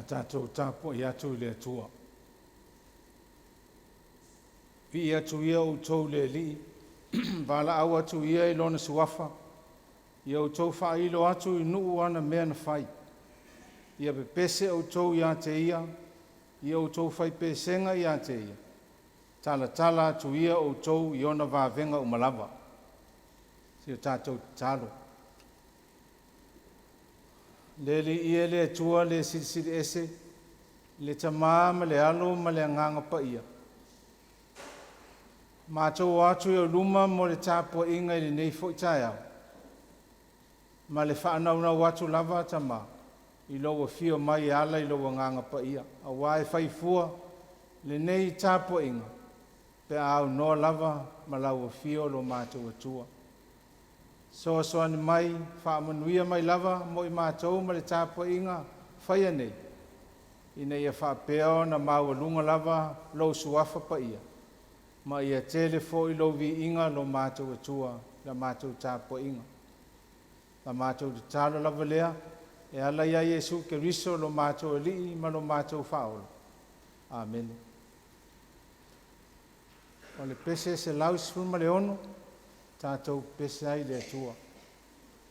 Tatou tapuai atu i le Atua. Viia atu ia outou i le Alii, valaau atu ia i Lona Suafa, ia outou faailo atu i nuu ana mea na fai. Ia pepese outou ia te Ia, ia outou faipesega ia te Ia, talatala atu ia outou i ona vavega uma lava. Se i o tatou tatalo. Le Alii e le Atua le Silisili Ese, le Tamā ma le Alo ma le Agaga Paia, matou o atu i ou luma mo le tapuaiga i lenei foi taeao, ma le faanaunau atu lava, Tama, i lou afio mai e ala i lou Agaga Paia, auā e fai fua lenei tapuaiga pe a aunoa lava ma lau afio lo matou Atua. Fesoasoani mai, faamanuia mai lava mo i matou ma le tapuaiga faia nei, ina ia faapea ona maualuga lava lou Suafa Paia, ma ia tele foi lou viiga lo matou Atua i la matou tapuaiga. La matou tatalo lava lea e ala ia Iesu Keriso lo matou Alii ma lo matou Faaola. Amene. O le pese 116, tatou pepese ai i le Atua.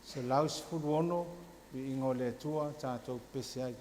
116, viiga o le Atua, tatou pepese ai.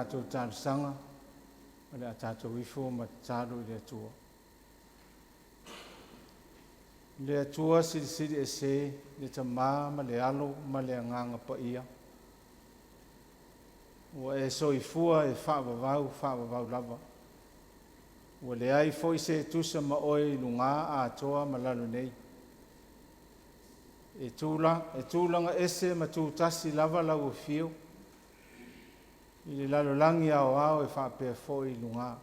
tatou talosaga, o le a tatou ifo ma tatalo i le Atua. Le Atua silisili ese le Tamā ma le Alo ma le Agaga Paia, ua e soifua e faavavau faavavau lava. Ua leai foi se tusa ma oe i lugā atoa ma lalo nei. E tulaga ese ma tutasi lava lau afio i le lalolagi aoao e faapea foi i lugā.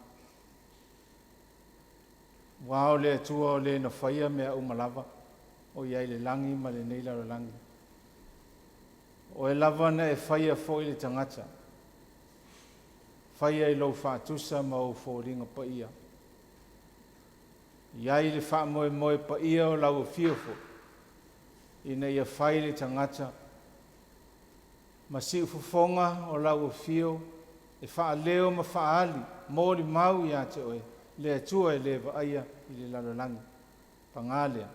Ua o le Atua o le na faia mea uma lava, o i ai le lagi ma lenei lalolagi. O oe lava na e faia foi le tagata, faia i lou faatusa ma ou foliga paia. I ai le faamoemoe paia o lau afio foi, ina ia fai le tagata ma siufofoga o lau afio e faaleo ma faaali molimau ia te oe, le Atua e le vaaia i le lalolagi. Paga lea,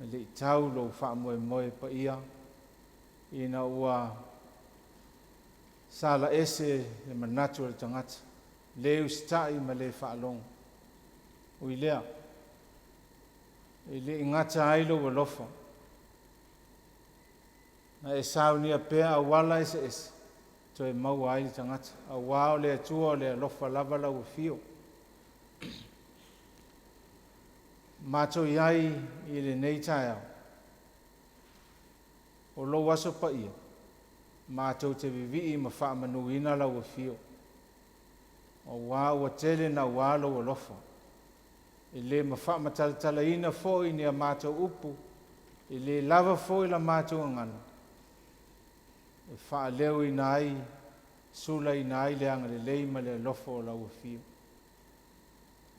e le i tau lou faamoemoe paia ina ua sala ese le manatu o le tagata, le usitai ma le faalogo. Ui lea, e le i gata ai lou alofa, na e saunia pea auala eseese toe maua ai le tagata, auā o le Atua o le alofa lava lau afio. Matou i ai i lenei taeao, o lou aso paia, matou te vivii ma faamanuina lau afio, auā ua tele nauā lou alofa. E le ma faamatalatalaina foi ni a matou upu, e le lava foi la matou gagana, e faaleoina ai, sulaina ai le agalelei ma le alofa o lau afio.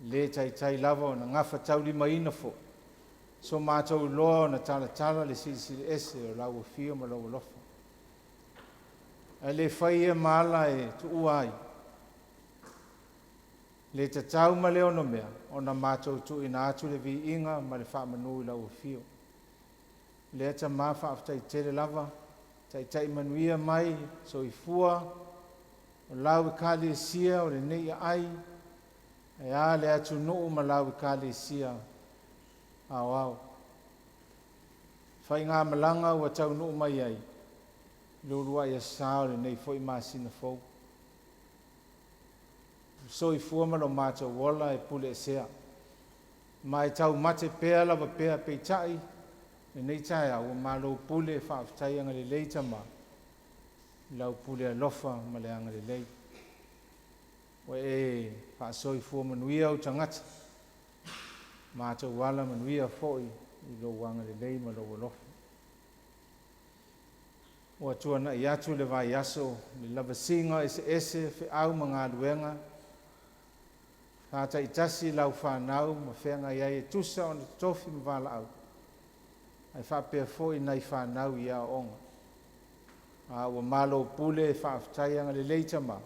Le taitai lava ona gafataulimaina foi, so matou iloa ona talatala le silisili ese o lau afio ma lou alofa. Ae le fai ia ma ala e tuua ai, le tatau ma le onomea ona matou tuuina atu le viiga ma le faamanu i lau afio. Lea Tamā faafetai tele lava, taitai manuia mai soifua o lau ekalesia o lenei aai, ae a le atunuu ma lau ekalesia aoao. Faigamalaga ua taunuu mai ai, le uluai aso o lenei foi masina fou. Soifua ma lo matou ola e pule esea, ma e taumate pea lava pea peitai, lenei taeao ua malo pule faafetai agalelei Tamā, lau pule alofa ma le agalelei. Ua e faasoifua manuia ou tagata, matou ala manuia foi i lou agalelei ma lou alofa. Ua tuanai atu le vaiaso, le lavasiga eseese feau ma galuega, taitasi lau whanau ma feagai ai e tusa ona totofi ma valaau, ae faapea foi nai whanau i aoaoga. A ua malo pule faafetai agalelei Tamā,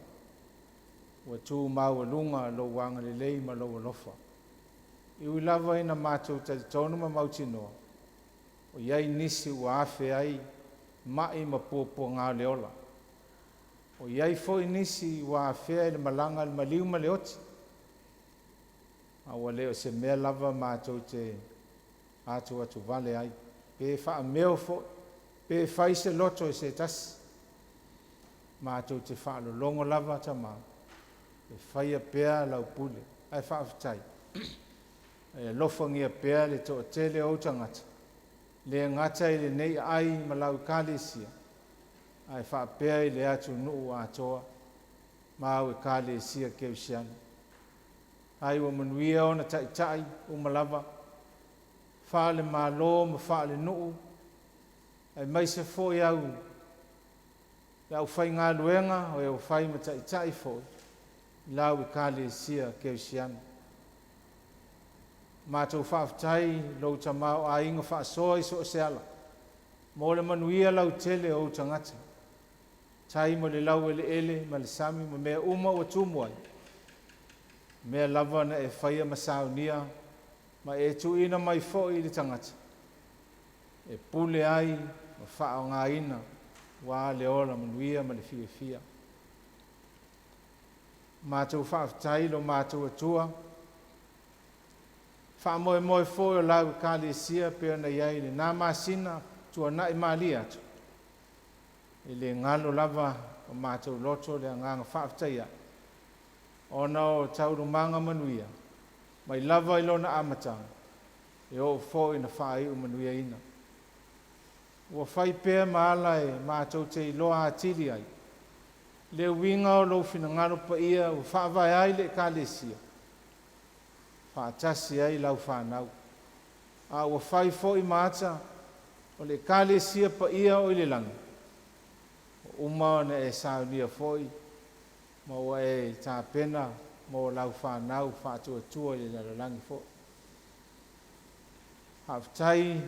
ua tu maualuga lou agalelei ma lou alofa. I ui lava ina matou talitonu ma mautinoa, o i ai nisi ua afe ai mai ma puapuagā o le ola. O i ai foi nisi ua afea i le malaga le maliu ma le oti. A ua le o se mea lava matou te atu atu vale ai. Pe faameo foi, pe fai se loto e se tasi. Matou te faalologo lava Tamā, e faia pea lau pule. Ae faafetai, e alofagia pea le toatele o ou tagata, le gata i lenei aai ma lau ekalesia, ae faapea i le atunuu atoa ma au ekalesia kerisiano. Ai ua manuia ona taitai uma lava, faale-malo ma faale-nuu, aemaise foi au le aufaigaluega o e ua fai ma taitai foi, lau ekalesia kerisiano. Matou faafetai lou tamaoaiga faasoa i so o se ala, mo le manuia lautele o ou tagata. Tai mo le laueleele ma le sami ma mea uma ua tumu ai, mea lava na e faia ma saunia, ma e tuuina mai foi i le tagata, e pule ai ma faaaogaina, ua le ola manuia ma le fiafia. Matou faafetai i lo matou Atua, faamoemoe foi o lau Ekalesia pei ona i ai i lena masina tuanai malie atu, e le galo lava o matou loto le agaga faafetai ae, ona o taualumaga manuia, mai lava i lona amataga, e oo foi ina faaiu manuiaina. Ua fai pea ma ala e matou te iloa atili ai, le uiga o lou finagalo paia ua faavae ai le Ekalesia, faatasi ai lau fanau, a ua fai foi ma ata o le Ekalesia paia o i le lagi, ua uma ona e saunia foi ma ua e tapena mo lau fanau faatuatua i le lalolagi foi. Faafetai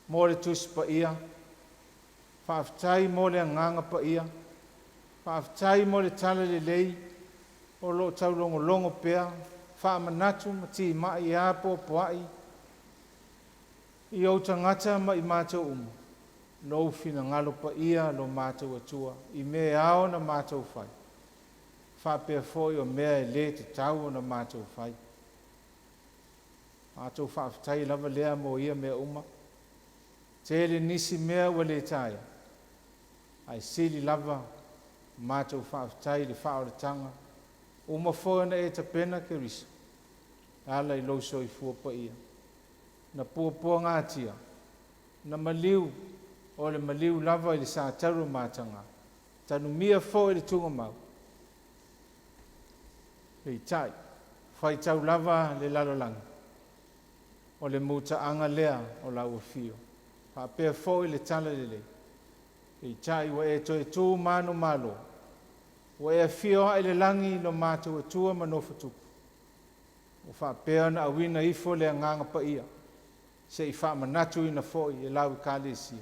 mo le Tusi Paia, faafetai mo le Agaga Paia, faafetai mo le Talalelei o lo o taulogologo pea, faamanatu ma timai e apoapoai i ou tagata ma i matou uma, lou finagalo paia lo matou Atua i mea e ao ona matou fai, faapea foi o mea e le tatau ona matou fai. Matou faafetai lava lea mo ia mea uma. Tele nisi mea ua le taea, ae sili lava matou faafetai i le faaolataga, uma foi ona e tapena Keriso e ala i lou soifua paia, na puapuagatia, na maliu, o le maliu lava i le satauromataga, tanumia foi i le tugamau, peitai, faitau lava le lalolagi, o le mutaaga lea o lau afio, faapea foi le talalelei, peitai ua e toe tu manumalo, ua e afio ae i le lagi lo matou Atua ma nofotupu, ua faapea ona auina ifo le Agaga Paia, se i faamanatuina foi e lau Ekalesia.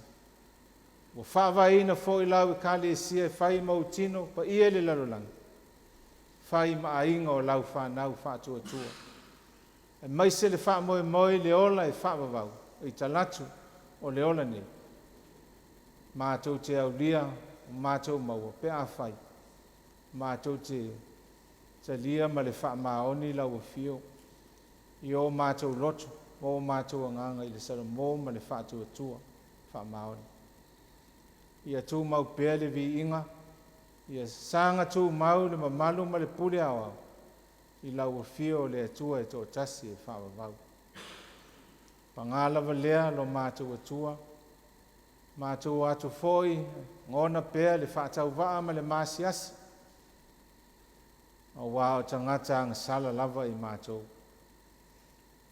Ua faavaeina foi lau Ekalesia e fai ma ou tino paia i le lalolagi, fai ma aiga o lau fanau faatuatua, aemaise le faamoemoe i le ola e faavavau i talaatu o le ola nei, matou te aulia ma matou maua pe afai matou te talia ma le faamaoni lau afio i o matou loto ma o matou agaga i le salamo ma le faatuatua faamaoni. Ia tumau pea le viiga, ia saga tumau le mamalu ma le pule aoao i lau afio o le Atua e toatasi e faavavau. Paga lava lea lo matou Atua, matou o atu foi gona pea le faatauvaa ma le maasiasi, auā o tagata agasala lava i matou.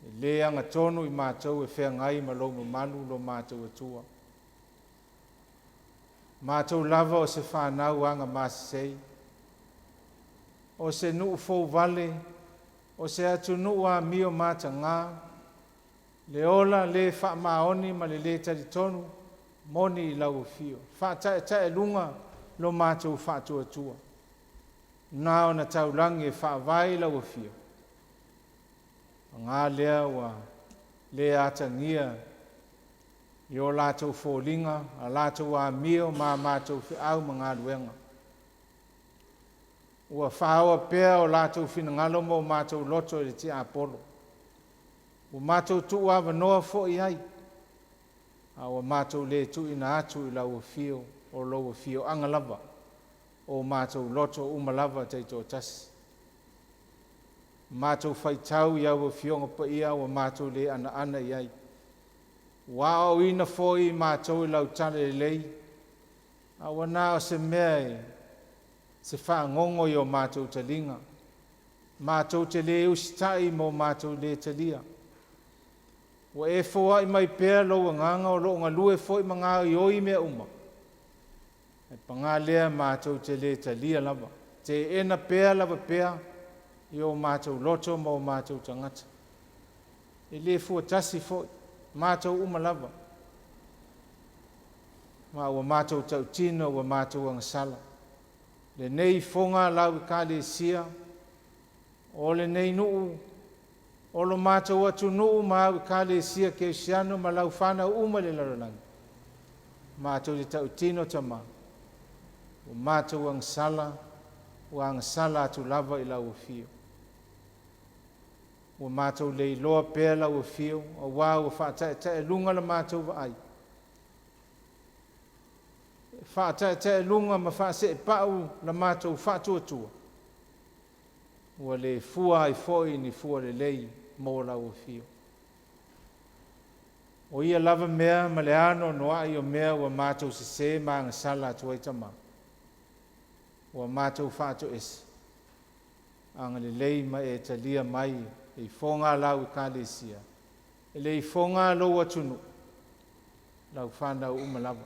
E le agatonu i matou e feagai ma lou mamalu lo matou Atua. Matou lava o se fanau agamasesei, o se nuu fouvale, o se atunuu amio mataga, le ola le faamaoni ma le lē talitonu moni i lau afio, faataetaealuga lo matou faatuatua, na ona taulagi e faavae i lau afio, paga lea ua le atagia i o latou foliga a latou amio ma a matou feau ma galuega. Ua faoa pea o latou finagalo ma o matou loto e le tiapolo. Ua matou tuuavanoa foi i ai, a ua matou le tuuina atu i lau afio o lou afioaga lava o matou loto uma lava taitoatasi. Matou faitau i au afioga paia ua matou le anaana i ai. Ua aoaoina foi matou i lau talalelei, a ua na o se mea e se fagogo i o matou taliga, matou te lē usitai ma o matou lē talia. Ua e foai mai pea lou Agaga o lo o galue foi ma gaoioi mea uma, ae paga lea matou te lē talia lava, teena pea lava pea i o matou loto ma o matou tagata. E le fuatasi foi, matou uma lava, ma ua matou tautino ua matou agasala. Lenei ifoga a lau Ekalesia, o lenei nuu, o lo matou atunuu ma au Ekalesia Kerisiano ma lau fanau uma i le lalolagi, matou te tautino Tama, ua matou agasala, Ua agasala atu lava i lau afio. Ua matou le iloa pea lau afio, auā ua faataetaealuga la matou vaai. E faataetaealuga ma faaseepau la matou faatuatua, ua le fua ai foi ni fua lelei mo lau afio. O ia lava mea ma le anoanoai o mea ua matou sesē ma agasala atu ai Tamā, ua matou faatoese, agalelei ma e talia mai le ifoga a lau Ekalesia, e le ifoga a lou atunuu, lau fanau uma lava.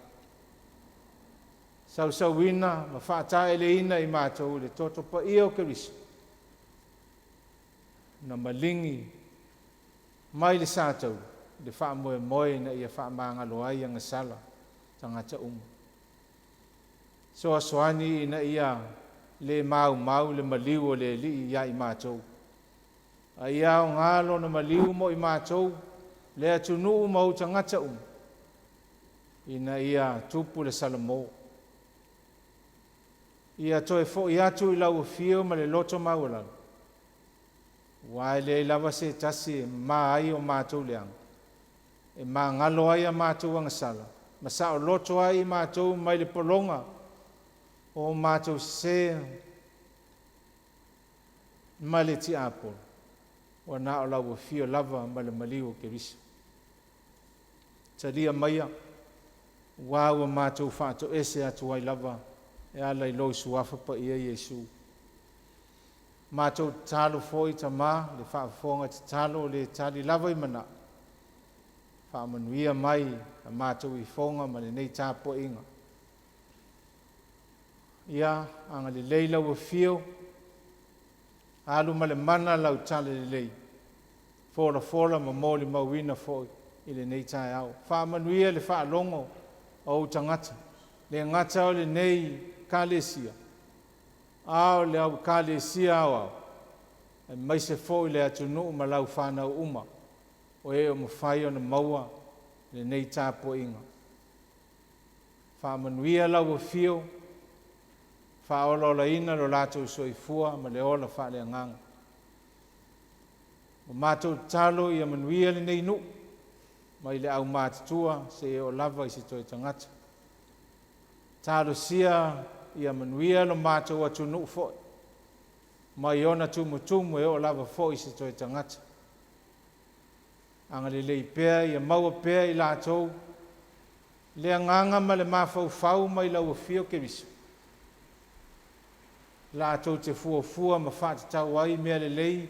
Sausauina ma faataeleina i matou i le toto paia o Keriso, na maligi mai le satauro i le faamoemoe ina ia faamagalo ai agasala tagata uma. Soasoani ina ia le maumau le maliu o le Alii ia i matou, a ia aoga lona maliu mo i matou, le atunuu ma ou tagata uma, ina ia tupu le salamo. Ia toe foi atu i lau afio ma le loto maualalo, aua e leai lava se tasi e mama ai o matou leaga, e magalo ai a matou agasala, ma saoloto ai i matou mai le pologa o matou sesē ma le tiapolo, ua na o lau afio lava ma le maliu o Keriso. Talia maia, auā ua matou faatoese atu ai lava e ala i lou Suafa Paia Iesu. Matou tatalo foi Tamā, le faafofoga tatalo le tali lava i manao, faamanuia mai a matou ifoga ma lenei tapuaiga. Ia agalelei lau afio, alu ma le mana lau talalelei, folafola ma molimauina foi i lenei taeao. Faamanuia le faalogo a ou tagata, le gata o lenei Ekalesia, a o le au Ekalesia aoao, aemaise foi le atunuu ma lau fanau uma, o e o mafai ona maua lenei tapuaiga. Faamanuia lau afio, faaolaolaina lo latou soifua ma le ola faaleagaga. Ua matou tatalo ia manuia lenei nuu, mai le aumatutua seia oo lava i se toe tagata. Talosia ia manuia lo matou atunuu foi, mai ona tumutumu e oo lava foi i se toe tagata. Agalelei pea ia maua pea i latou le agaga ma le mafaufau mai lau afio Keriso, latou te fuafua ma faatatau ai mea lelei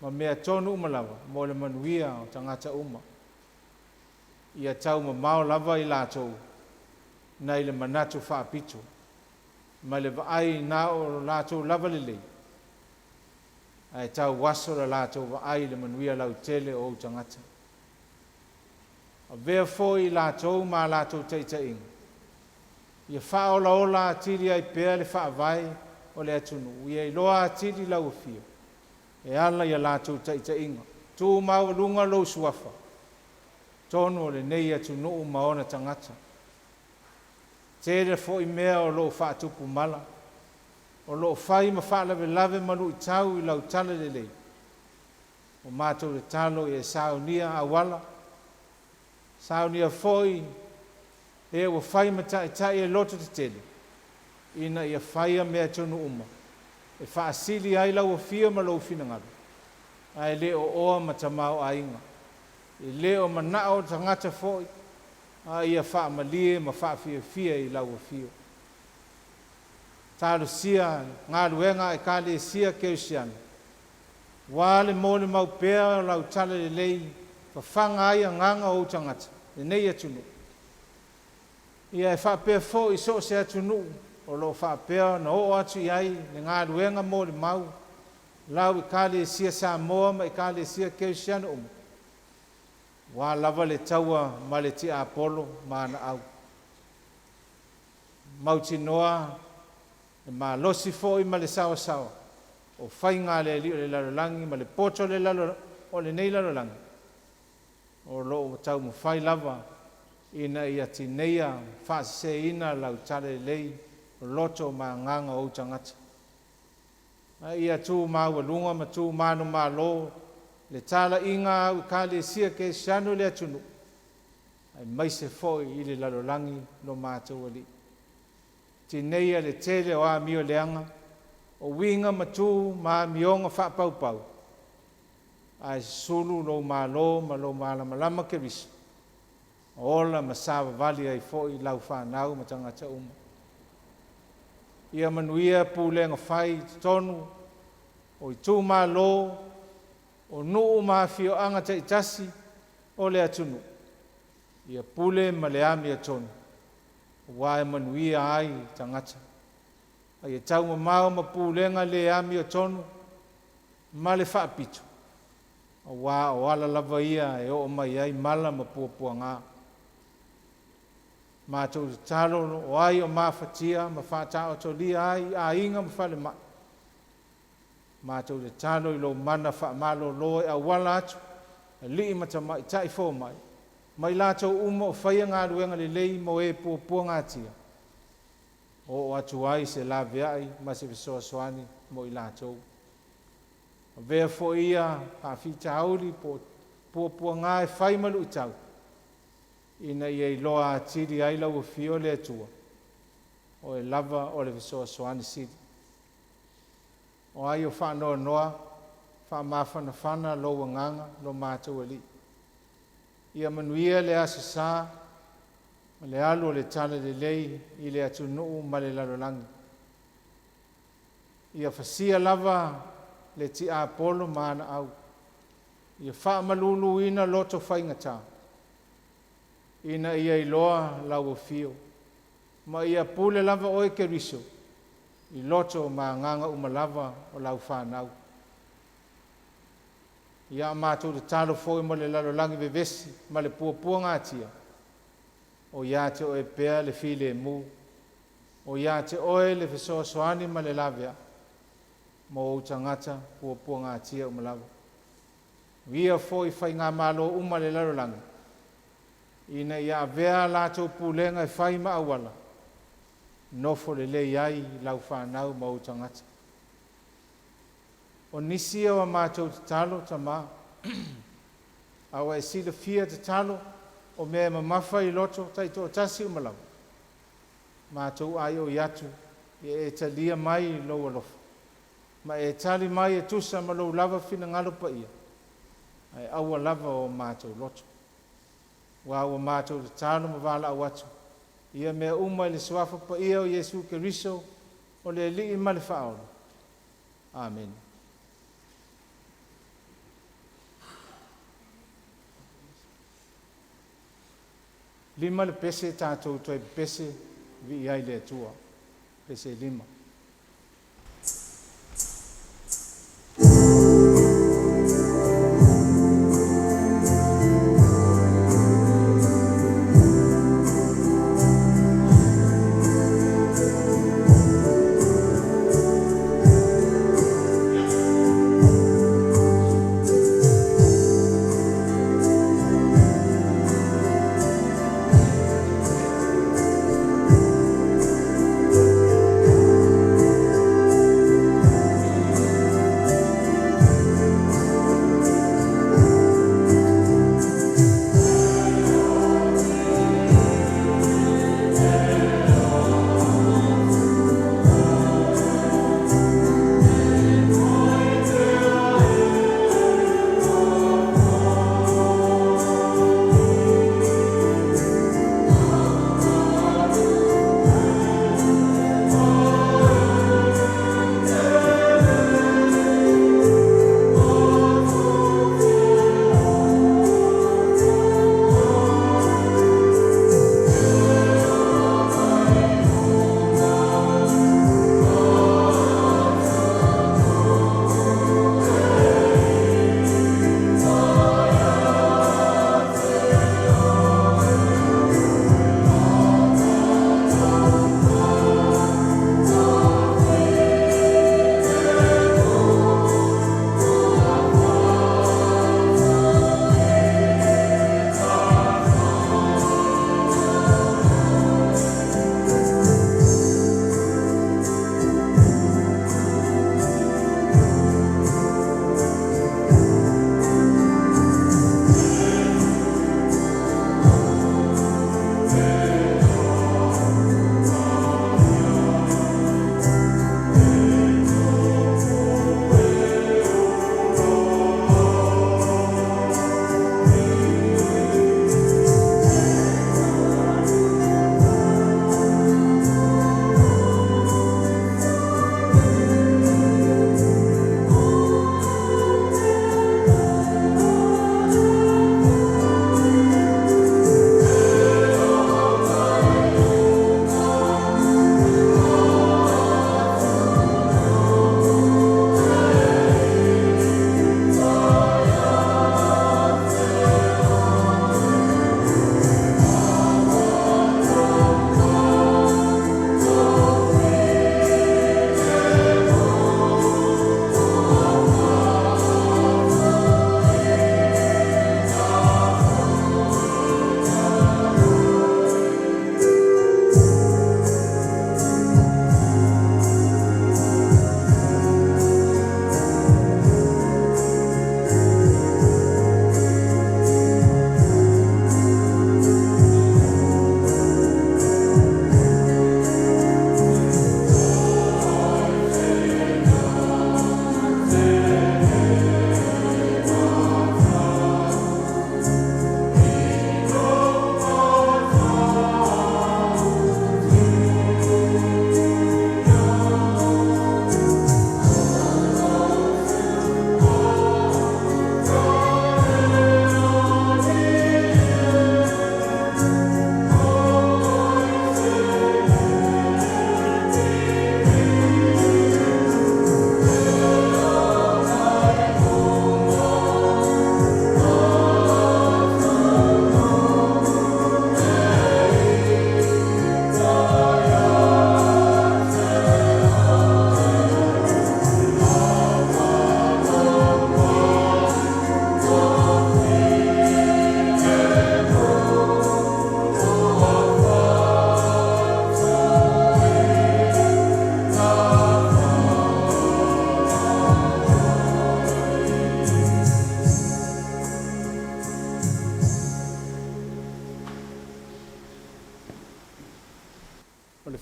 ma mea tonu uma lava mo le manuia o tagata uma. Ia taumamao lava i latou nai le manatu faapito, ma le vaai na o latou lava lelei, ae tauaso le latou vaai i le manuia lautele o ou tagata. Avea foi i latou ma a latou taitaiga, ia faaolaola atili ai pea le faavae o le atunuu, ia iloa atili lau afio e ala i a latou taitaiga. Tu maualuga lou suafa, tonu o lenei atunuu ma ona tagata. Tele foi mea o lo o faatupu mala, o lo o fai ma faalavelave ma luitau i lau talalelei. Ua matou tatalo ia e saunia auala, saunia foi e ua fai ma taitai e loto tetele, ina ia faia mea tonu uma, e faasili ai lau afio ma lou finagalo, ae le o oa ma tamaoaiga. E le o manao o tagata foi, a ia faamalie ma faafiafia i lau afio. Talosia galuega a Ekalesia Kerisiano, ua le molimau pea o lau talalelei fafaga ai agaga o ou tagata, lenei atunuu. Ia e faapea foi so o se atunuu o lo o faapea ona oo atu i ai le galuega molimau lau Ekalesia Samoa ma Ekalesia Kerisiano uma, ua lava le taua ma le tiapolo ma ana au. Mautinoa le malosi foi ma le saoasaoa o faiga a le alii o le lalolagi ma le poto o le lalo, o lenei lalolagi, o lo o taumafai lava ina ia tineia faaseseina lau talalelei o loto ma agaga o ou tagata. A ia tu maualuga ma tu manumalo le talaiga a au Ekalesia Kerisiano i le atunuu, aemaise foi i le lalolagi lo matou Alii. Tineia le tele o amio leaga, o uiga ma tu ma amioga faapaupau, ae susulu lou Malo ma lou malamalama Keriso, ola ma savavali ai foi lau fanau ma tagata uma. Ia manuia pulega fai i totonu o itumalo, o nuu ma afioaga taitasi o le atunuu, ia pule ma le amiotonu, aua e manuia ai tagata. A ia taumamao ma pulega le amiotonu ma le faapito, aua o ala lava ia e oo mai ai mala ma puapuaga. Matou tatalo o ai o mafatia ma faataotolia ai i aiga ma falemai, matou tatalo i lou mana faamalolo e auala atu alii ma tamaitai fomai ma i latou uma o faia galuega lelei mo e puapuagatia, oo atu ai se laveai ma se fesoasoani mo i latou. Avea foi ia faafitauli po o puapuaga e fai ma luitau, ina ia iloa atili ai lau afio le Atua, o Oe lava o le fesoasoani sili. O ai o faanoanoa, faamafanafana lou agaga lo matou Alii. Ia manuia le Aso Sa ma le alu o le Talalelei i le atunuu ma le lalolagi. Ia fasia lava le tiapolo ma ana au, ia faamaluluina loto faigata, ina ia iloa lau afio, ma ia pule lava Oe Keriso i loto ma agaga uma lava o lau fanau. Ia a matou tatalo foi mo le lalolagi vevesi ma le puapuagatia, o ia te Oe pea le filemu, o ia te Oe le fesoasoani ma le laveai mo ou tagata puapuagatia uma lava. Ia foi faigamalo uma a le lalolagi, ina ia avea a latou pulega e fai ma auala, nofo lelei ai lau fanau ma ou tagata. O nisi ia o a matou tatalo, Tama, a ua e silafia tatalo o mea e mamafa i loto taitoatasi uma lava, matou aioi atu ia e talia mai i lou alofa, ma e tali mai e tusa ma lou lava finagalo paia, ae aua lava o matou loto. Aua ua matou tatalo ma valaau atu ia mea uma i le Suafa paia o Iesu Keriso o le Alii ma le Faaola. Amene. Lima le pese tatou toe pepese viia ai le Atua. Pese lima.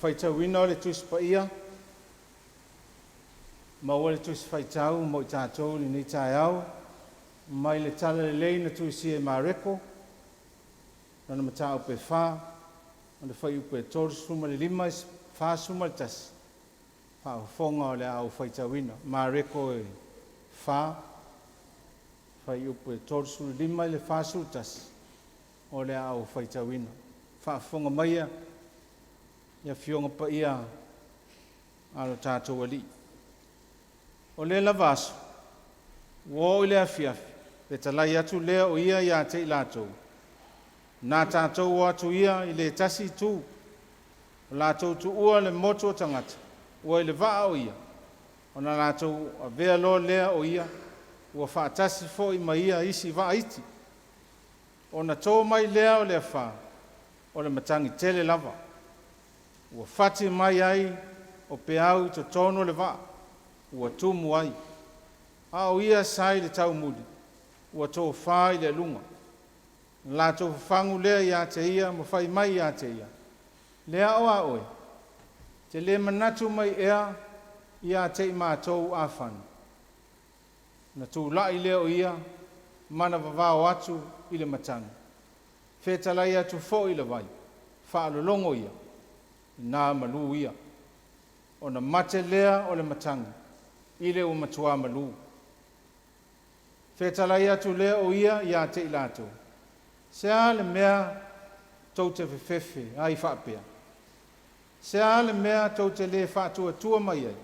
Faitauina o le Tusi Paia, maua le Tusi Faitau mo i tatou i lenei taeao, mai le Tala Lelei na tusia e Mareko, lana mataupu e 4, o le fuaiupu e 35 i le 41, faafofoga o le a ou faitauina. Mareko e 4, fuaiupu e 35 i le 41, o le a ou faitauina. Faafofoga maia i Afioga Paia a lo tatou Alii. O lea lava aso, ua oo i le afiafi, fetalai atu lea o ia ia te i latou, na tatou o atu ia i le tasi itu, o latou tuua le motu o tagata, ua i le vaa o ia, ona latou avea loa lea o ia, ua faatasi foi ma ia isi vaa iti. Ona to mai lea o le afā, o le matagi tele lava, ua fati mai ai o peau i totonu o le vaa, ua tumu ai. A o ia sa i le taumuli, ua tofa i le aluga. Ona latou fafagu lea ia te ia ma fai mai ia te ia, Le ao a oe, e te le manatu mai ea ia te i matou afana? Ona tulai lea o ia ma na vavao atu i le matagi, fetalai atu foi i le vai, Faalologo ia, ina malū ia. Ona mate lea o le matagi, i le ua matuā malū. Fetalai atu lea o ia ia te i latou, Se a le mea tou te fefefe ai faapea? Se a le mea tou te le faatuatua mai ai?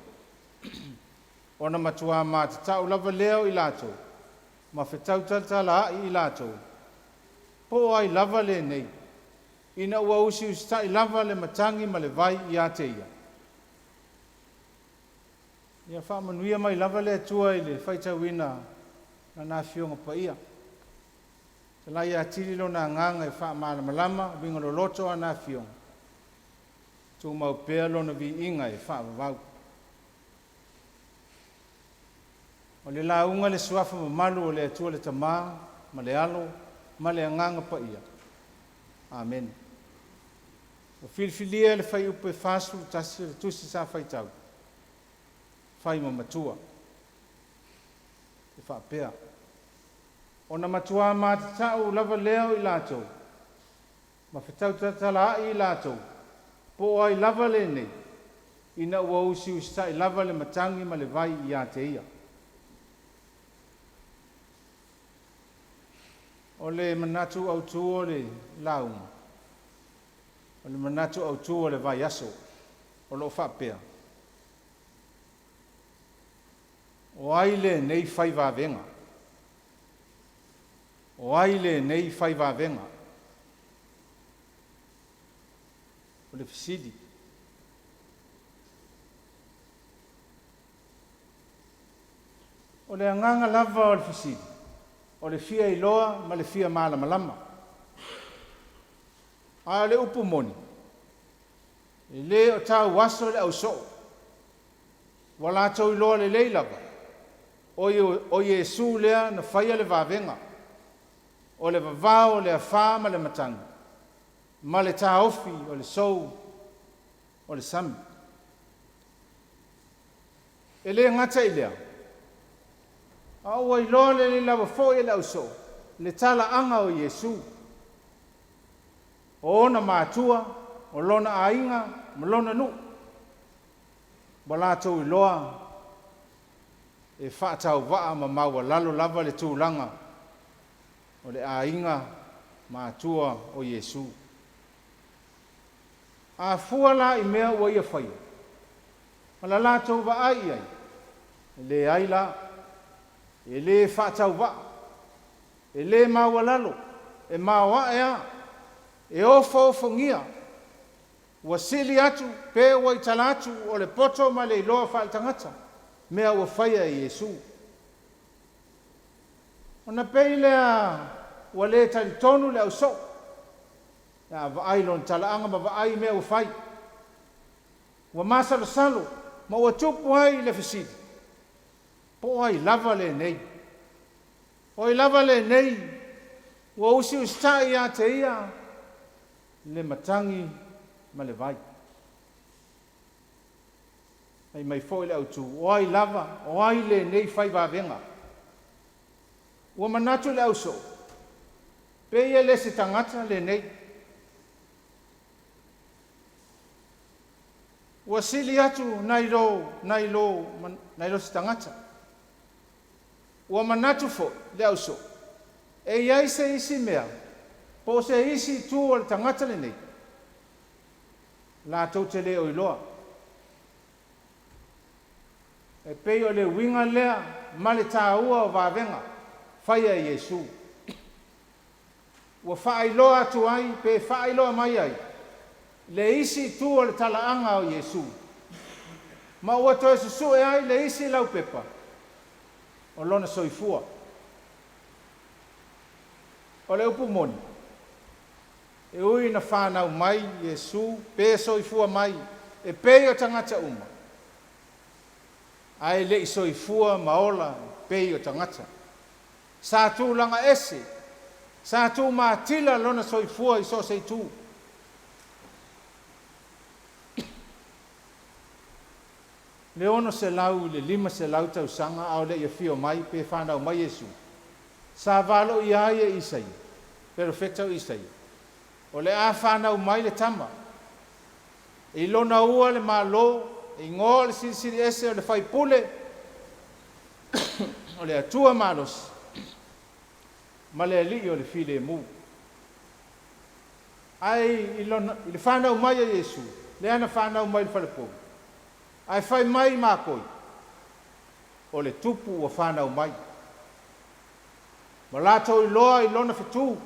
Ona matuā matata'u lava lea o i latou, ma fetautatalaa'i i latou, Po o ai lava lenei, ina ua usiusita'i lava le matagi ma le vai ia te ia? Ia faamanuia mai lava le Atua i le faitauina Lana Afioga Paia. Talai atili Lona Agaga e faamalamalama uiga loloto o ana Afioga, tumau pea Lona viiga e faavavau. O le lauga i le Suafa mamalu o le Atua le Tama ma le Alo ma le Agaga Paia. Amene. Ua filifilia le fuaiupu e 41 o le Tusi sa faitau, fai ma matua, e faapea, Ona matuā matata'u lava lea o i latou, ma fetautatalaa'i i latou, po o ai lava lenei, ina ua usiusita'i lava le matagi ma le vai ia te ia. O le manatu autu o le lauga, o le manatu autu o le vaiaso, o lo o faapea, O ai lenei fai vavega? O ai lenei fai vavega? O le fesili. O le agaga lava o le fesili, o le fia iloa ma le fia malamalama. A o le upu moni, e le o tauaso le ausoo, ua latou iloa lelei lava, o Iesu lea na faia le vavega, o le vavao o le afā ma le matagi, ma le taofi o le sou o le sami. E le gata i lea, a ua iloa lelei lava foi e le ausoo le talaaga o Iesu, o ona matua, o lona aiga ma lona nuu, ua latou iloa e faatauvaa ma maualalo lava le tulaga o le aiga matua o Iesu. A fua la i mea ua ia faia, ma la latou vaai i ai, e leai la, e le faatauvaa, e le maualalo, e maoae lava, e ofoofogia, ua sili atu pe ua i tala atu o le poto ma le iloa faale-tagata mea ua faia e Iesu. Ona pei lea ua le talitonu le ausoo pe a vaai i lona talaaga ma vaai i mea ua fai. Ua masalosalo ma ua tupu ai le fesili, Po o ai lava lenei? O ai lava lenei ua usiusitai ia te ia le matagi ma le vai? Fai mai foi le autu, O ai lava, o ai lenei fai vavega? Ua manatu le ausoo, pe ia le se tagata lenei. Ua sili atu nai lo, nai lo, nai lo se tagata. Ua manatu foi le ausoo, e i ai se isi mea, po o se isi itu o le tagata lenei, latou te le o iloa. E pei o le uiga lea ma le tāua o vavega faia e Iesu. Ua faailoa atu ai pe faailoa mai ai le isi itu o le talaaga o Iesu, ma ua toe susue ai le isi laupepa o lona soifua. O le upu moni, e ui ina fanau mai Iesu pe soifua mai e pei o tagata uma, ae le i soifua ma ola e pei o tagata. Sa tulaga ese, sa tumatila lona soifua i so o se itu. Le 600 i le 500 tausaga a o le i afio mai pe fanau mai Iesu, sa valoia ai e Isaia, perofeta o Isaia, o le a fanau mai le tama, e i lona ua le Malo, e igoa o le Silisili Ese o le Faipule, o le Atua Malosi, ma le Alii o le Filemu. Ae i le fanau mai o Iesu, lea na fanau mai i le falepovi, ae fai mai makoi, o le tupu ua fanau mai. Ma latou iloa i lona fetu.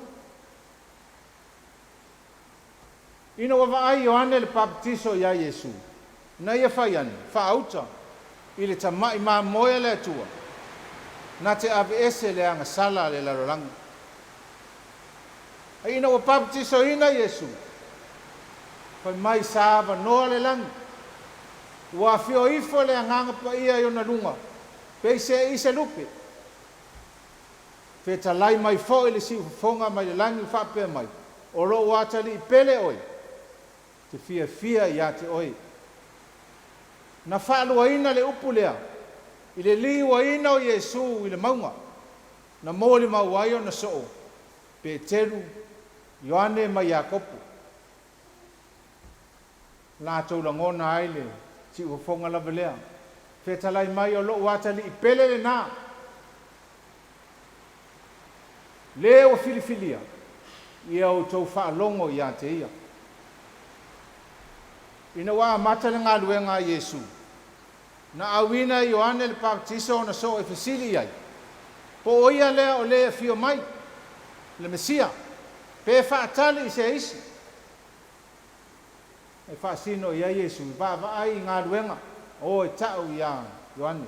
Ina ua vaai Ioane le Papatiso iā Iesu, na ia fai ane, Faauta i le tama'i mamoe a le Atua, na te aveese le agasala a le lalolagi. Ae ina ua papatisoina Iesu, fai mai sa avanoa le lagi, ua afio ifo le Agaga Paia i ona luga, peiseai se lupe. Fetalai mai foi le siufofoga mai le lagi faapea mai, O lou atalii pele oe, te fiafia iā te oe. Na faaluaina le upu lea i le liuaina o Iesu i le mauga, na molimau ai ona soo, Peteru, Ioane ma Iakopo. Latou lagona ai le siufofoga lava lea, Fetalai mai o lou atalii pele lenā, le ua filifilia, ia outou faalogo iā te ia. Ina ua amata le galuega a Iesu, na auina e Ioane le Papatiso ona soo e fesili i ai, Po o ia lea o le afio mai, le Mesia, pe faatali i se isi? E faasino i ai Iesu, Vaavaai i galuega, o e ta'u iā Ioane.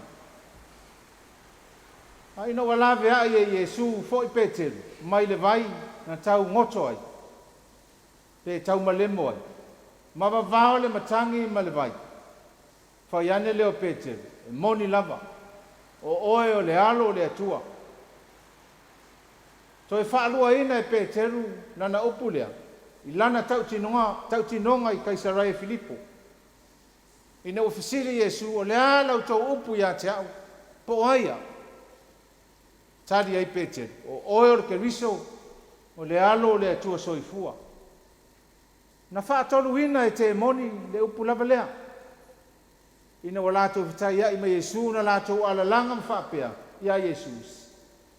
A ina ua laveai e Iesu foi Peteru mai le vai na tau goto ai, pe taumalemo ai, ma vavao le matagi ma le vai, fai ane lea o Peteru, E moni lava, o oe o le Alo o le Atua. Toe faaluaina e Peteru lana upu lea i lana tautinoga i Kaisaraia Filipo. Ina ua fesili Iesu, O le a la outou upu iā te a'u, po o ai a'u? Tali ai Peteru, O oe o le Keriso, o le Alo o le Atua soifua. Na faatoluina e temoni le upu lava lea. Ina ua latou fetaia'i ma Iesu na latou alalaga ma faapea iā Iesu,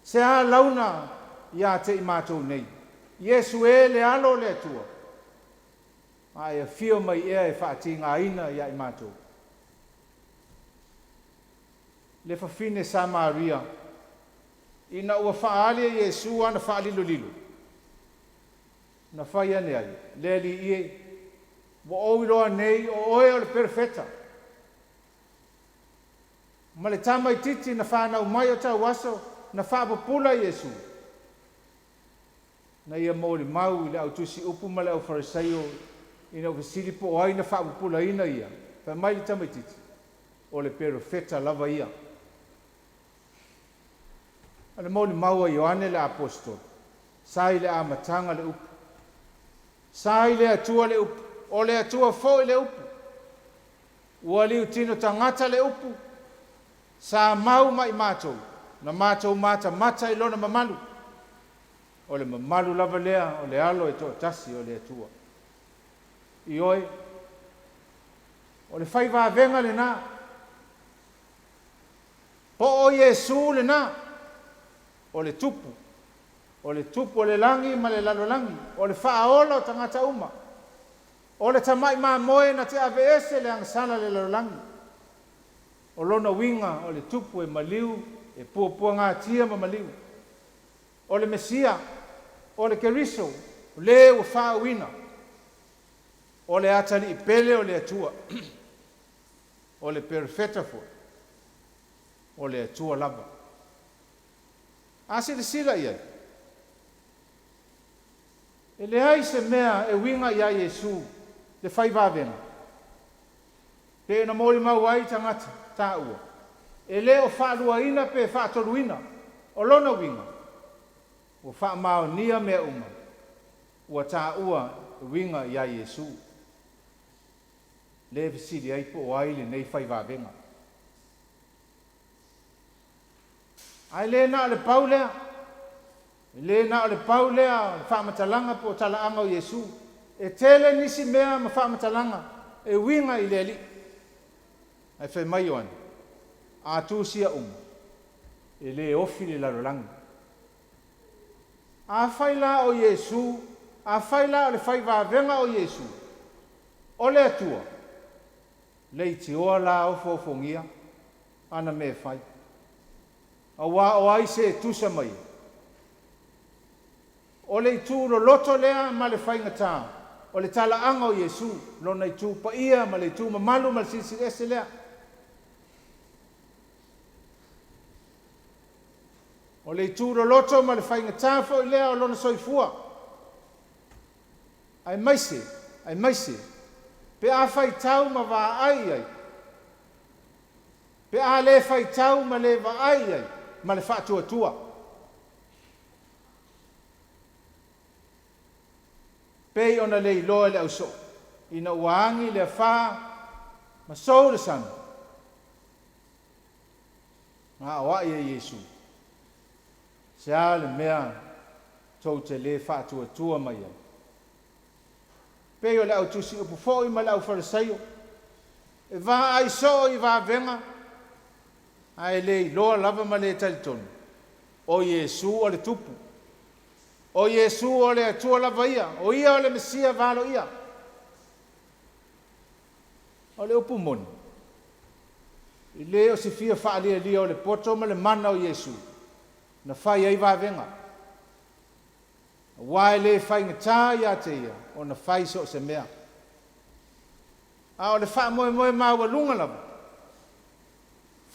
Se a launa iā te i matou nei, Iesu e le Alo o le Atua, a e afio mai ea e faatigaina iā i matou? Le fafine Samaria, ina ua faaali e Iesu ana faalilolilo, na fai ane ai, Le Alii e, ua ou iloa nei o oe o le Perofeta. Ma le tamaitiiti na fanau mai o tauaso na faapupula Iesu, na ia molimau i le au tusiupu ma le aufarisaio ina ua fesili po o ai na faapupulaina ia, fai mai le tamaitiiti, O le Perofeta lava ia. O le molimau a Ioane le Aposetolo, sa i le amataga le upu, sa i le Atua le upu, o le Atua foi le upu. Ua liutino tagata le upu, sa mau ma i matou, na matou matamata i lona mamalu. O le mamalu lava lea o le Alo e toatasi o le Atua. Ioe, o le fai vavega lena. Po o Iesu lena, o le Tupu, o le Tupu o le lagi ma le lalolagi, o le Faaola o tagata uma, o le Tamai Mamoe na te aveese le agasala a le lalolagi. O lona uiga o le Tupu e maliu, e puapuagatia ma maliu. O le Mesia, o le Keriso, o le ua faauuina, o le Atalii pele o le Atua, o le Perofeta foi, o le Atua lava. A silasila i ai, e leai se mea e uiga iā Iesu le fai vavega, pei ona molimau ai tagata taua, e le o faaluaina pe faatoluina. O lona uiga, ua faamaonia mea uma ua taua e uiga iā Iesu. Lea e fesili ai po o ai lenei fai vavega. Ae le na o le pau lea, e le na o le pau lea o le faamatalaga po o talaaga o Iesu. E tele nisi mea ma faamatalaga e uiga i le Alii. Ae fai mai Ioane, a tusia uma, e le ofi le lalolagi. Afai la o Iesu, afai la o le fai vavega o Iesu, o le Atua, leitioa la ofoofogia ana mea e fai. Auā o ai se e tusa ma ia? O le itu loloto lea ma le faigata o le talaaga o Iesu, lona itu paia ma le itu mamalu ma le silisili ese lea. O le itu loloto ma le faigata foi lea o lona soifua, aemaise, aemaise pe a faitau ma vaai i ai, pe a le faitau ma le vaai i ai ma le faatuatua. Pei ona le iloa e le ausoo ina ua agi le afa ma sou le sami, na aoai e Iesu, se a le mea tou te le faatuatua mai ai? Pei o le au tusiupu foi ma le au Farisaio, e vaai soo i vavega, ae le iloa lava ma le talitonu, o Iesu o le Tupu, o Iesu o le Atua lava ia, o ia o le Mesia valoia. O le upu moni, e le o se fia faalialia o le poto ma le mana o Iesu na fai ai vavega, aua e le faigata ia te ia ona fai so o se mea. A o le faamoemoe maualuga lava,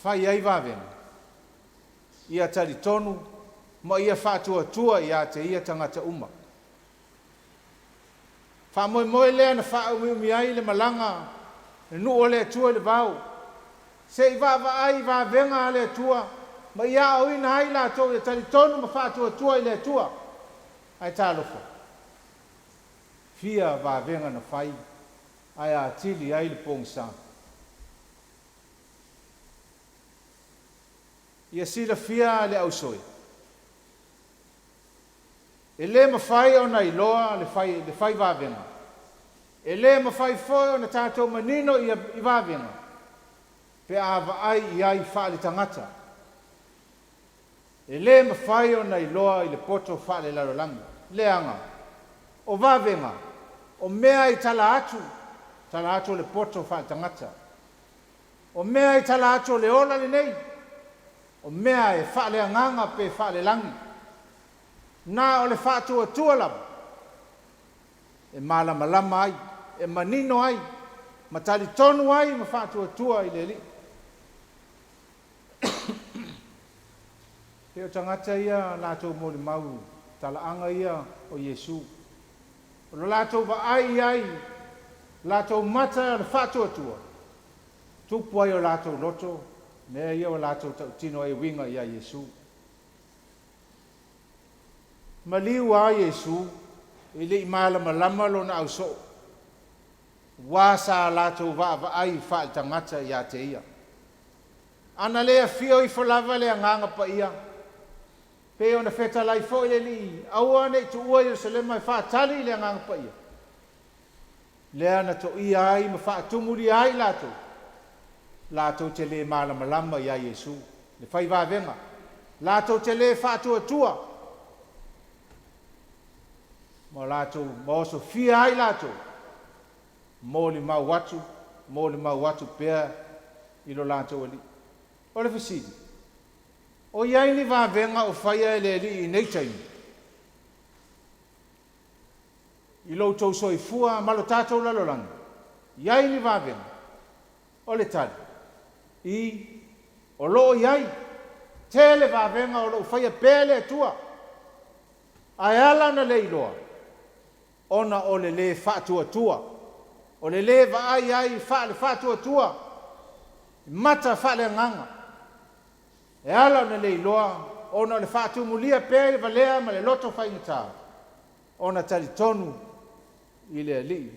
fai ai vavega, ia talitonu ma ia faatuatua ia te ia tagata uma. Faamoemoe lea na faaumiumi ai le malaga a le nuu o le Atua i le vao, se i vaavaai i vavega a le Atua ma ia aoina ai latou ia talitonu ma faatuatua i le Atua. Ae talofa, fia vavega na fai ae atili ai le pogisa. Ia silafia le ausoe, e le mafai ona iloa le fai, le fai vavega. E le mafai foi ona tatou manino i vavega pe a vaai i ai faale-tagata. E le mafai ona iloa i le poto faale-lalolagi. Leaga, o vavega, o mea i tala atu, tala atu o le poto faale-tagata. O mea i tala atu o le ola lenei, o mea e faaleagaga pe faalelagi. Na o le faatuatua lava e malamalama ai, e manino ai, ma talitonu ai ma faatuatua i le Alii. Pei o tagata ia latou molimau talaaga ia o Iesu. O lo latou vaai i ai, latou mata o le faatuatua, tupu ai o latou loto mea ia ua latou tautino ai e uiga ia Iesu. Maliu lava Iesu, e le i malamalama lona ausoo. Uā sa latou vaavaai faaletagata iā te ia. Ana le afio ifo lava le Agaga Paia, pei ona fetalai foi le Alii, aua ne i tuua Ierusalema e faatali i le Agaga Paia, lea na toia ai ma faatumulia ai latou, latou te le malamalama iā Iesu, le fai vavega, latou te le faatuatua, ma latou ma osofia ai latou, molimau atu, molimau atu pea i lo latou Alii. O le fesili, O i ai ni vavega o faia e le Alii i nei taimi? I lo outou soifua ma lo tatou lalolagi, i ai ni vavega? O le tali, I, o lo o i ai. Tele vavega o lo o faia pea e le Atua. Ae ala ona le iloa, ona o le lē faatuatua, o le lē vaai ai faale-faatuatua, i mata faale-agaga. E ala ona le iloa, ona o le faatumulia pea i le valea ma le loto faigata ona talitonu i le Alii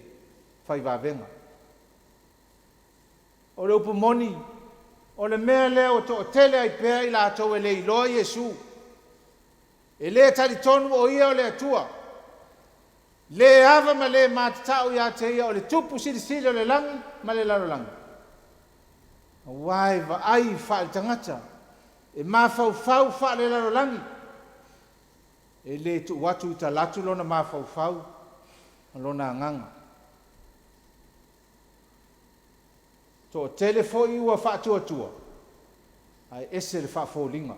fai vavega. O le upu moni, o le mea lea ua toatele ai pea i latou e le iloa Iesu, e le talitonu o Ia o le Atua, le ava ma le matatau ia te Ia o le Tupu Silisili o le lagi ma le lalolagi, aua e vaai faale-tagata, e mafaufau faale-lalolagi, e le tuu atu i talaatu lona mafaufau ma lona agaga. Toatele foi ua faatuatua, ae ese le faafoliga.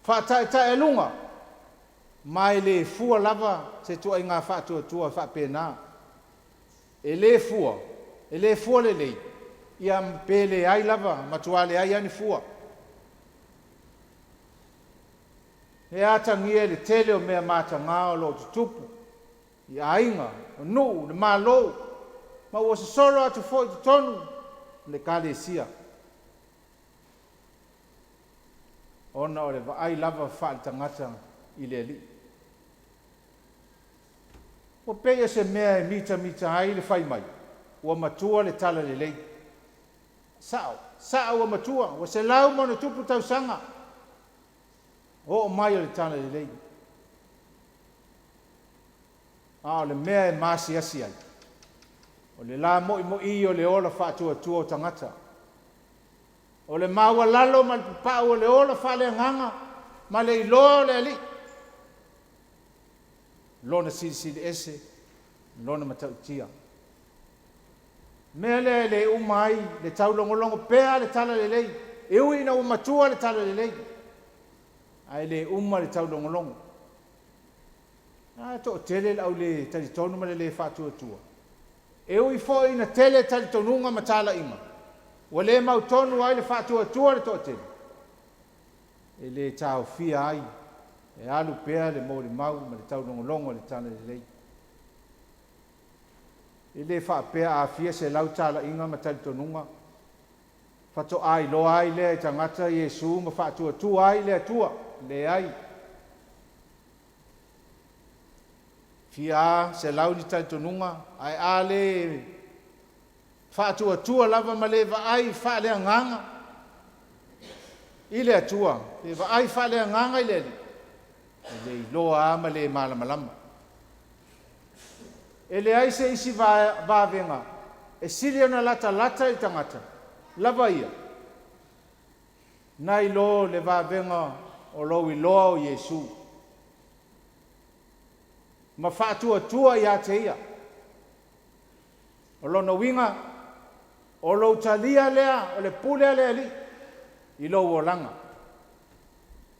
Faataetaealuga, ma e le fua lava se ituaiga faatuatua faapena. E le fua, e le fua lelei, ia pe leai lava, matua leai lava ni fua. E atagia i le tele o mea mataga o lo o tutupu i aiga, o nuu, le Malo, ma ua sosolo atu foi i totonu o le Ekalesia, ona o le vaai lava faale-tagata i le Alii. Ua pei o se mea e mitamita ai le fai mai, ua matua le talalelei. Sa'o, sa'o ua matua, ua 100+ tausaga oo mai o le talalelei. A o le mea e maasiasi ai, o le lamo'imo'i o le ola faatuatua o tagata, o le maualalo ma le papa'u o le ola faaleagaga ma le iloa o le Alii, Lona silisili ese, Lona matautia. Mea lea e le uma ai le taulogologo pea a le talalelei, e ui ina ua matua le talalelei, ae le uma le taulogologo. A toatele le au le talitonu ma le le faatuatua. E ui foi ina tele talitonuga ma talaiga, ua le mautonu ai le faatuatua o le toatele, e le taofia ai e alu pea le molimau ma le taulogologo i le talalelei. E le faapea a fia selau talaiga ma talitonuga faatoa iloa ai lea e tagata Iesu ma faatuatua ai le Atua. Leai. Fia a selau ni talitonuga, ae a le faatuatua lava ma le vaai faaleagaga i le Atua, pe vaai faaleagaga i le Alii, e le iloa lava ma le malamalama. E leai se isi vavega e sili ona latalata i le tagata lava ia, nai lo le vavega o lou iloa o Iesu ma faatuatua ia te Ia. O lona uiga, o lou talia lea o le pule a le Alii i lou olaga.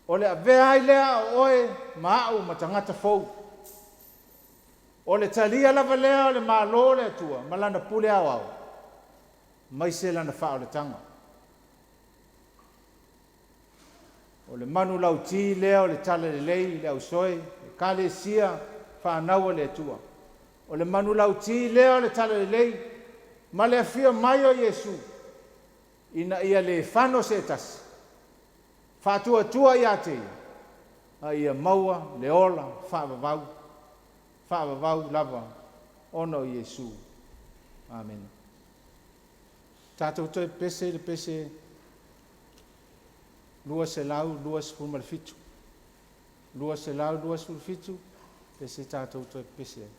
O le avea ai lea o oe ma a'u ma tagata fou. O le talia lava lea o le Malo o le Atua ma Lana pule aoao, aemaise Lana faaolataga. O le manulauti lea o le talalelei i le ausoe, Ekalesia, fanau a le Atua. O le manulauti lea o le talalelei ma le afio mai o Iesu, ina ia le fano se tasi, faatuatua ia te Ia, a ia maua le ola faavavau, faavavau lava. ona o Iesu. Amene. Tatou toe pese i le pese 227. 227, pese tatou toe pese ai.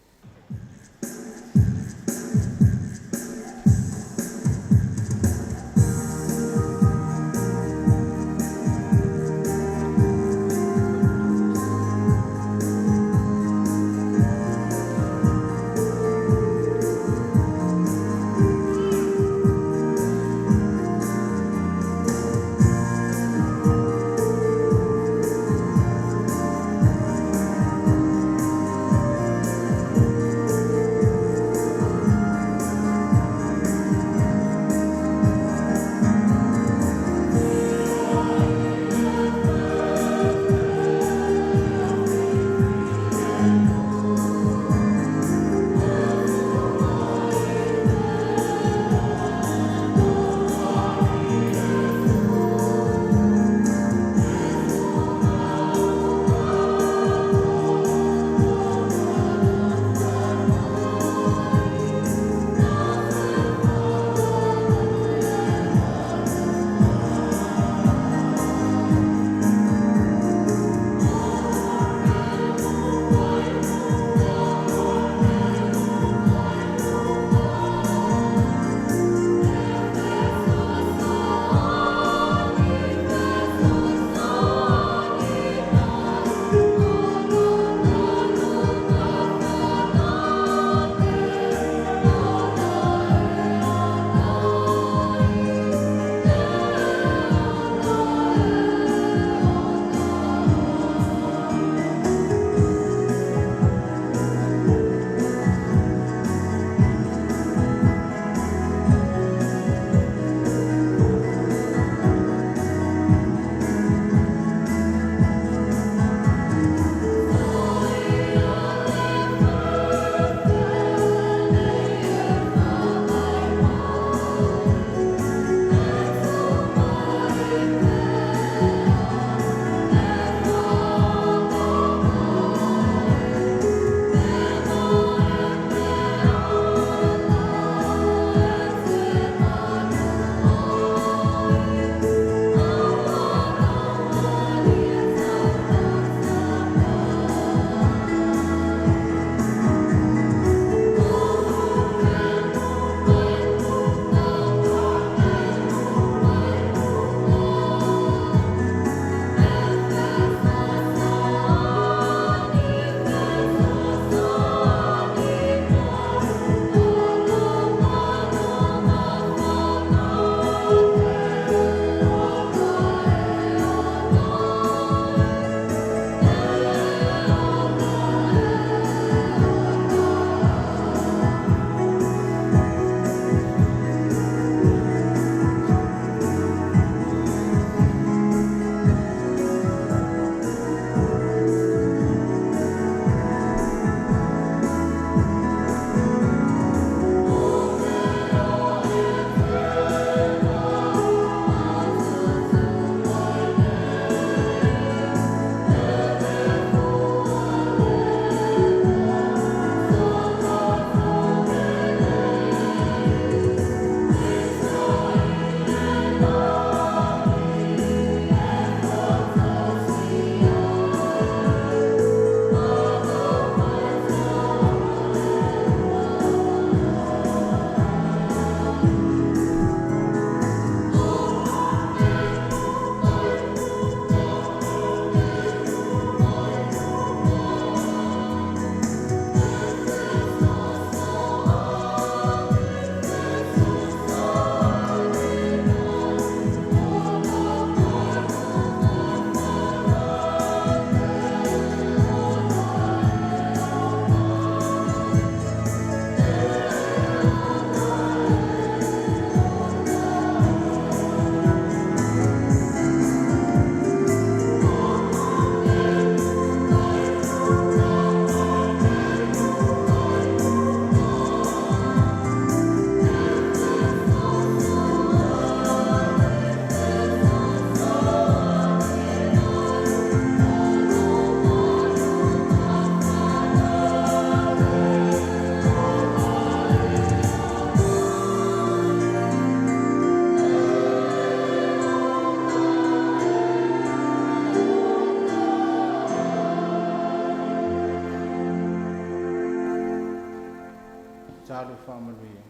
tatalo faamanuia.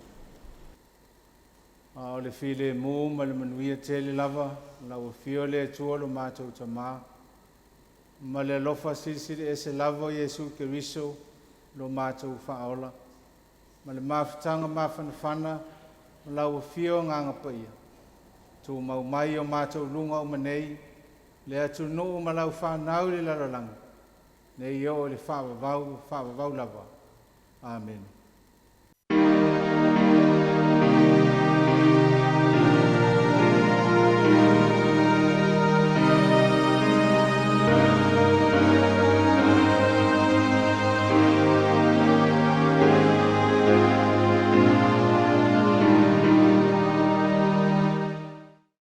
A o le filemu ma le manuia tele lava, lau afio le Atua lo matou Tamā, ma le alofa silisili ese lava o Iesu Keriso lo matou Faaola, ma le mafutaga mafanafana ma lau afio Agaga Paia, tumau mai o matou luga uma nei, le atunuu ma lau fanau i le lalolagi, nei oo i le faavavau, faavavau lava. Amene.